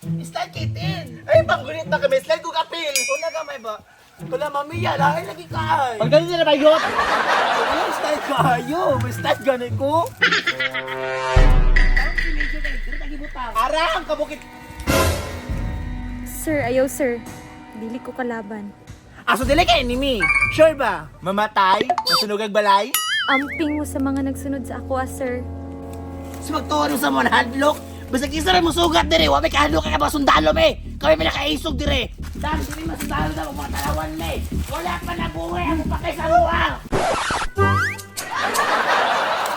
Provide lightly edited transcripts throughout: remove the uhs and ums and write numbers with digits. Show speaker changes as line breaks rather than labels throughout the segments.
Slide kitin. Ay, panggunit na kami. Slide ko kapil. Una gamay ba? Wala, mamiya. Lahi lagi ka. Pagdali na bayot. Wala, style kayo. May style ganun ko. Arang, kabukit.
Sir, ayaw sir. Dili ko kalaban.
Aso dili ka enemy. Sure ba? Mamatay? Masunugag balay?
Amping mo sa mga nagsunod sa ako, ah, sir.
Sumagtuon sa mga hadlok. Basta kisa rin mo sugat dire, wa may kahadlok ka mga sundalo me. Kami may nakaisog dire. Dami diri mga sundalo na mga talawan me. Wala pa nabuhay ang patay sa buha.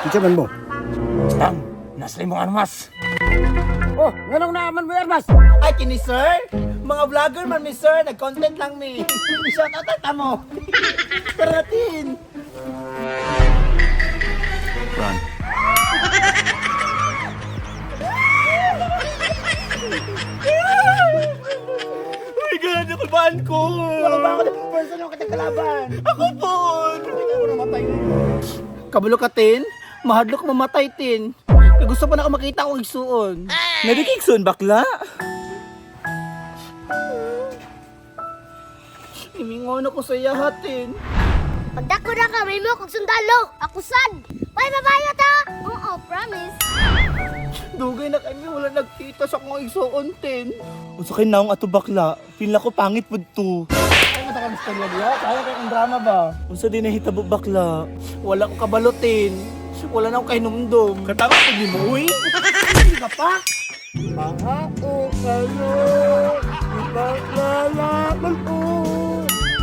Kinsa man mo?
Tang, nasa imong armas.
Oh, nganong naaman mo armas?
Ay kini sir, mga vlogger man mi sir, nag-content lang mi. Shout out at mo. Tara natin.
Run.
Oh my God, nakulbaan ko. Nakulbaan ko. Person yung kitang kalaban. Ako po. Ako namatay. Kabalo ka, Tin. Mahadlok mamatay, Tin. Kaya gusto pa na ako makita akong igsuon. Nadi kay igsuon, bakla? Imingon ako sa iya, Tin.
Pagdako na kami mo kog sundalo. Ako sad. Way mabayot ha. Oo, promise.
Dugay na kami wala nagkita sa akong igsuon, Tin.
Unsa kay naong ato bakla? Feel ako pangit pud to.
Ay, matakamis ka niya diya. Kaya kay ang drama ba?
Unsa din nahitabo bakla?
Wala ko kabalutin. Wala na akong kahinumdum.
Katama pud nimo uy.
Hindi ka pa.
Pangako kayo, ipaglalaban ko.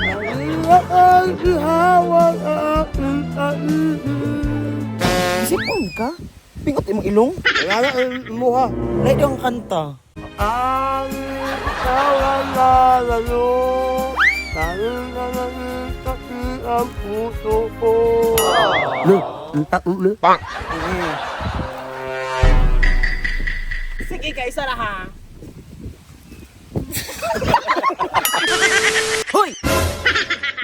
Ang iyang ay ihawang aking kainin.
Isipon ka? Pingot imong ilong?
Wala na ang imuha.
Lahi ang kanta.
Ang kalalalayo, kalalalayo, ang puso ko. Le, le, le.
Sige, kay na ha.
Hoy!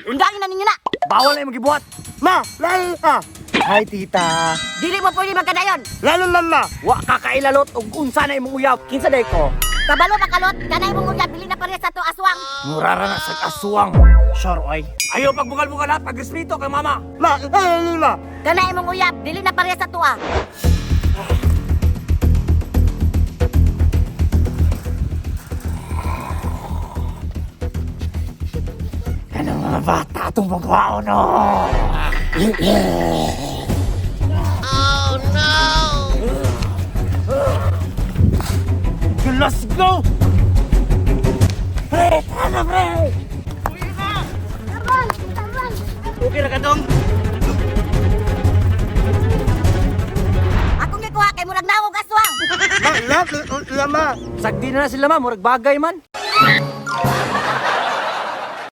Undangin na ninyo na!
Bawal na imong gibuhat.
Ma, lahi ka.
Hi tita.
Dili mo pwede magkadayon!
Lalo lala.
Wa ka kailalot og unsa na imong uyab. Kinsa day ko?
Kabalo makalot, kanay mong uyab, dili na pareha sa to aswang!
Murara na sa aswang. Sure oy. Ayo pagbugal-bugal ha, pagrespeto kay mama.
Ma, lalo lala.
Kanay mong uyab, dili na pareha sa tuwa!
Ano mga bata itong magwao no? Oh no! Let's go! Pre, tara pre!
Tabang, tabang.
Okay na ka dong?
Akong gikuha kay murag naog aswang!
Ma, lalo lala.
Sagdi na na sila ma, murag bagay man.